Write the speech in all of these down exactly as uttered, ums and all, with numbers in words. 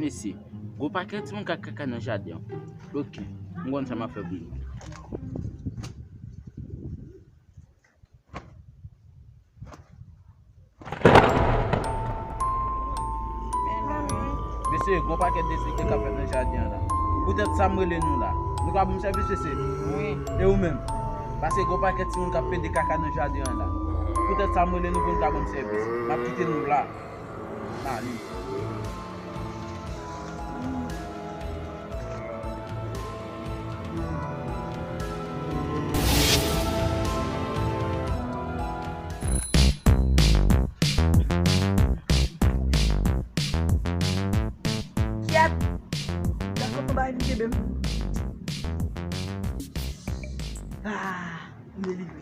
Mesye, gwo pakèt timoun k ap kaka nan jaden an. Oke, m konn sa m ap fè pou nou. Mesye, gwo pakèt dezenfektan k ap fèt nan jaden an la. Poutèt sa m rele nou la. Nou ka ban m sèvis, mesye? Wi. E ou menm? Paske gwo pakèt timoun k ap pede kaka nan jaden an la. Poutèt sa m rele nou pou nou ka ban m sèvis. M ap kite nou la. Mali. Kyèt! Dakò, bay vin kenbe m. Ah, m delivre.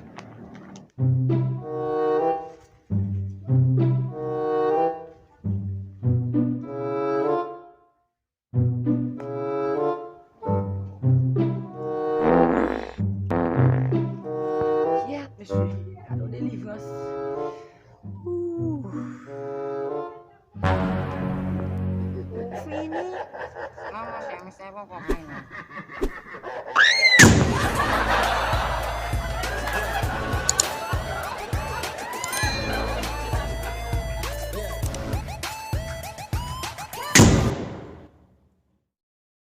Kyèt, mesye, gade yon delivrans. Ooh. Fini? Non, monchè, misye poko fini.